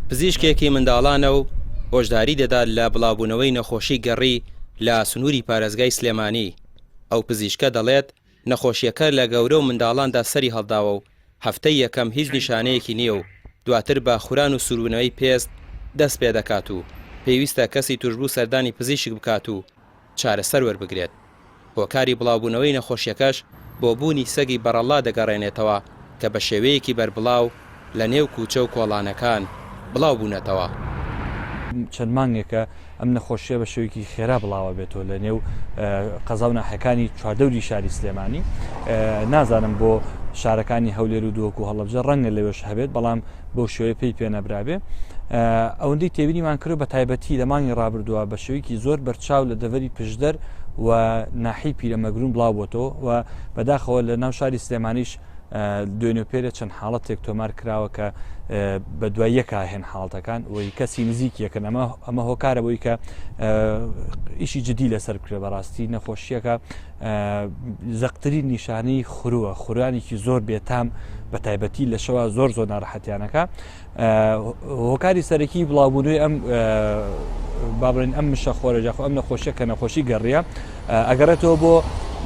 پزیشکێکی منداڵانە و هۆشداری دەدات لە بڵاوبوونەوەی نەخۆشی گەڕی لە سنووری پارێزگای سلێمانی. ئەو پزیشکە دەڵێت، نەخۆشییەکە لە گەورە و منداڵاندا سەری هەڵداوە و هەفتەی یەکەم هیچ نیشانەیەکی نییە و دواتر بە خوران و سووربوونەوەی پێست دەست پێدەکات و پێویستە کەسی تووشبوو سەردانی پزیشک بکات و چارەسەر وەربگرێت. هۆکاری بڵاوبوونەوەی نەخۆشیەکەش بۆ بوونی سەگی بەڕەڵا دەگەڕێنێتەوە کە بە شێوەیەکی بەربڵاو لە نێو کوچە و کۆڵانەکان بڵاو بوونەتەوە. چەند مانگێکە ئەم نەخۆشیە بە شێوەیەکی خێرا بڵاوە بێتەوە لە نێو قەزا و ناحیەکانی چواردەوری شاری سلێمانی نازانم بۆ شارەکانی هەولێر و دهۆک و هەڵەبجە ڕەنگە لەوێش هەبێت بەڵام بەو شێوەیە پێی پێ نەبرابێ. ئەوەندەی تێبینیمان کرد بە تایبەتی لە مانگی ڕابردووە بە شێوەیەکی زۆر بەرچاو لە دەڤەری پشدەر و ناحی پیرەمەگرون بڵاو بۆتەوە و بەداخەوە لە ناو شاری سلێمانیش دوێنێ پێرێ چەند حاڵەتێک تۆمار کراوە کە بە دوای یەکا هێن حاڵەتەکان و کەسی نزیک یەکن ئەمە ئەمە هۆکارە بۆی کە ئیشی جدی لەسەر بکرێ بەڕاستی نەخۆشیەکە زەقترین نیشانەی خورووە، خورانێکی زۆر بێتام بە تایبەتی لە شەوا زۆر زۆر ناڕەحەتیانەکە هۆکاری سەرەکی بڵاوبوونەوەی ئەم بابرین ئەم مشە خۆرە جاخۆ ئەم نەخۆشیە کە نەخۆشی گەڕیە ئەگەڕێتەوە بۆ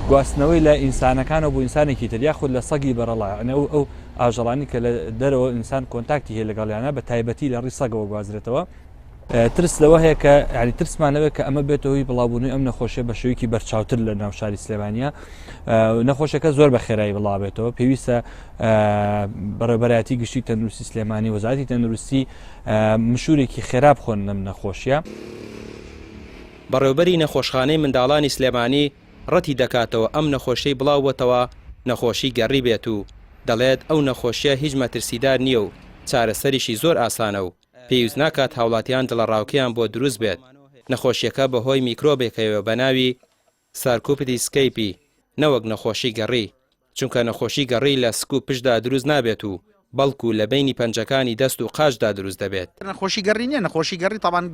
گواستنەوەی لە ئینسانەکانەوە بۆ ئینسانێکی تر یاخود لە سەگی بەرەڵا ئەو ئەو ئاژەڵانی کە لە دەرەوە ئینسان contact ی هەیە لەگەڵیانە بە تایبەتی لە ڕی سەگەوە گوازرێتەوە ترس لەوە هەیە کە یانی ترسمان لەوەیە کە ئەمە بێتە هۆی بڵاوبوونەوەی ئەم نەخۆشیە بە شێوەیەکی بەرچاوتر لە ناو شاری سلێمانە نەخۆشەکە زۆر بە خێرایی بڵاوبێتەوە پێویستە بەڕێوبەرایەتی گشتی تەندروستی سلێمانی وەزارەتی تەندروستی مشورێکی خێرا بخۆن لەم نەخۆشیە. بەڕێوبەری نەخۆشخانەی منداڵانی سلێمانی ڕەتی دەکاتەوە ئەم نەخۆشیەی بڵاوبۆتەوە نەخۆشی گەڕی بێت و دەڵێت ئەو نەخۆشیە هیچ مەترسیدار نییە و چارەسەریشی زۆر ئاسانە و پێویست ناکات هاوڵاتیان دڵەڕاوکێیان بۆ دروست بێت، نەخۆشییەکە بەهۆی میکرۆبێکەوە بەناوی Sarcoptes scabiei نەوەک نەخۆشی گەڕی، چونکە نەخۆشی گەڕی لە سک و پشتدا دروست نابێت و بەڵکو لە بەینی پەنجەکانی دەست و قاچدا دروست دەبێت. نەخۆشی گەڕی نییە، نەخۆشی گەڕی تەبان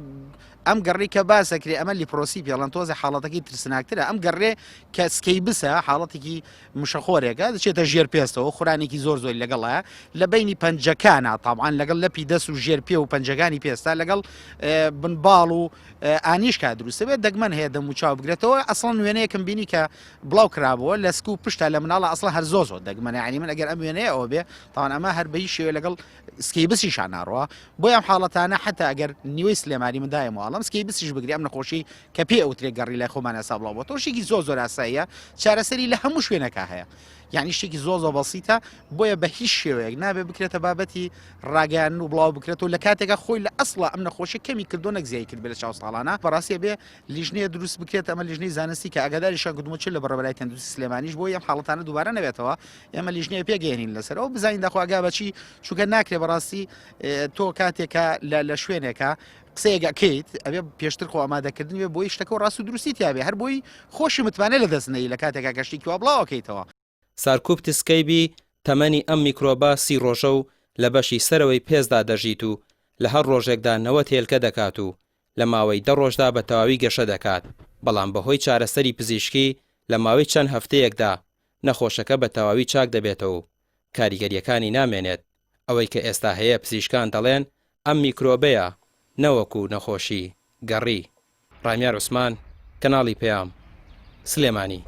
ئەم گەڕی کە باس ئەکرێ ئەمە leprosy پێڵەن تۆزێ حاڵەتەکەی ترسناکترە، ئەم گەڕێ کە scabies ە حاڵەتێکی مشەخۆرێکە دەچێتە ژێر پێستەوە خورانێکی زۆر زۆری لەگەڵە لە بینی پەنجەکانە تاوان لەگەڵ لەپی دەست و ژێر پێ و پەنجەکانی پێستا لەگەڵ بنباڵ و ئانیشکا دروستە بێت دەگمەن هەیە دەم و چاو بگرێتەوە ئەسڵەن وێنەیەکم بینی کە بڵاو کرابووە لە سک و پشتا لە مناڵە ئەسڵە هەر زۆ زۆر دەگمەنە ینی من ئەگەر ئەم وێنەیە ئەوە بێ تاوان ئەمە هەر بە هیچ شێوە لەگەڵ scabies یشان ناڕوە بۆ ئەم حاڵەتانە حتا ئەگەر نیوەی سلێمانی من دایم وڵم scabies یش بگری ئەم نەخۆشی کە پێ ئەوترێ گەڕی لای خۆمان ئێستا بڵاو بۆتەوە شتێکی زۆر زۆر ئاساییە چارەسەری لە هەموو شوێنەکە هەیە یعنی شتێکی زۆر زۆر بەسیتە بۆیە بە هیچ شێوەیەک نابێ بکرێتە بابەتی ڕاگەیان و بڵاو بکرێتەوە لە کاتێکا خۆی لە ئەسڵا ئەم نەخۆشی کەمی کردو نەک زیای کرد لە چاو ساڵانە بەڕاستی بێ لیژنەیە دروست بکرێت ئەمە لیژنەی زانستی کە ئاگاداریشان کردومە چ لە بەڕێوەبەرای تەندروستی سلێمانیش بۆی ئەم حاڵەتانە دووبارە نەبێتەوە ئێمە لیژنەیە پێگەێنین لەسەر ئەو بزانین داخواگا بەچی چونکە ناکرێ بەڕاستی تۆ کاتێکە لە شوێنێکە قسەیەک ئەکەیت ئەبێ پێشتر خۆ ئامادەکردن بێ بۆی شتەکە و ڕاست و دروستی تیاابێ هەر بۆی خۆشی متمانە لە دەست نەی لە کاتێکا گەشتێکی وا بڵاوەکەیتەوە. Sarcoptes scabiei تەمەنی ئەم میکرۆبە سی ڕۆژە و لە بەشی سەرەوەی پێستدا دەژیت و لە هەر ڕۆژێکدا 90 هێلکە دەکات و لە ماوەی دە ڕۆژدا بە تەواوی گەشە دەکات، بەڵام بەهۆی چارەسەری پزیشکی لە ماوەی چەند هەفتەیەکدا نەخۆشەکە بە تەواوی چاک دەبێتەوە و کاریگەرییەکانی نامێنێت، ئەوەی کە ئێستا هەیە پزیشکان دەڵێن ئەم میکرۆبەیە نەوەکو نەخۆشی گەڕی. ڕامیار عوسمان، کەناڵی پەیام، سلێمانی.